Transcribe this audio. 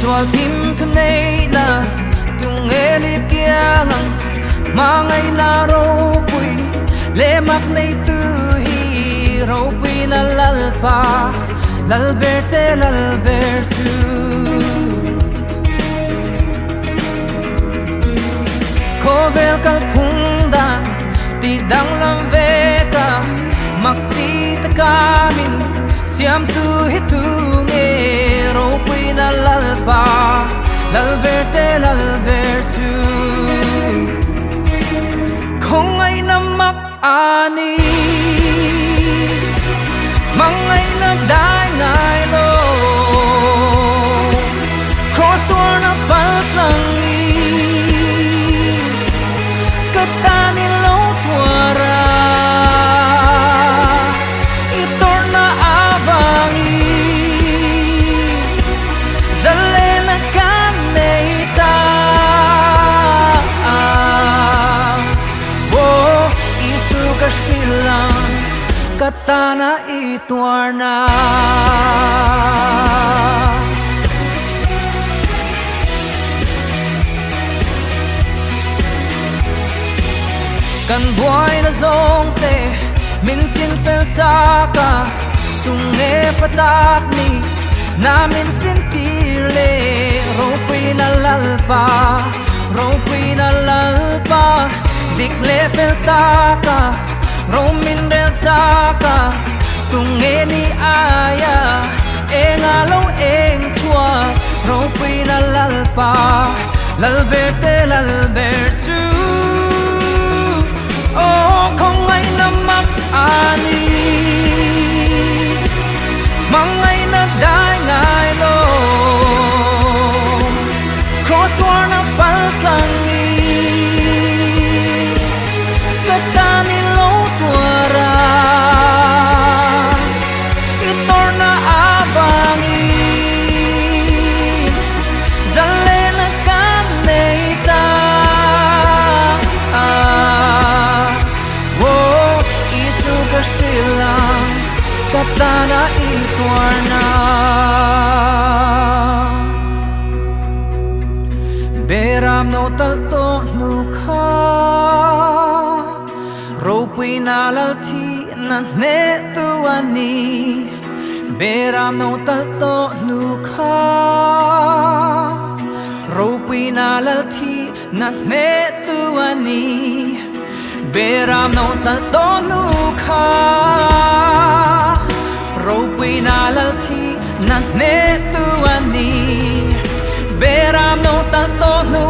Sual thim thu nei na tunge lip kiang ang mangai na ropui le mak nei tu hi ropui na lalpa lalberte lalber chu. Khawvel kal phung dan ti dang lam ve ka mak ti takamin siam tu hi tu nge ropui na lalpa lalberte lalber chu. Không ai na mak ani mangai na dai ngai lo cross door na paltlangi katani lo tuara itor na avangi zalena kaneita. Oh, isu ka silang katana ituarna. Kan buai na zong te min chin fel saka tunge fatak ni namin sin tir le ropui na lalpa ropui na lalpa dik le fel taka romin rel saka tunge ni aya enga lo eng chua ropui na lalpa lalberte lalber chu. Oh, không ai na mak ani mangai na dai ngai lo cross door na paltlangi katani lo tuara itor na avangi zalena kaneita. Oh, isu ka silang katana ituarna. Beram no tal to nu kha ropui na lal thi na ne tu ani. Beram no tal to nu kha ropui na lal thi na ne tu ani. Beram no tal to nu kha ropui na lal thi na ne tu ani. Beram no tal to nu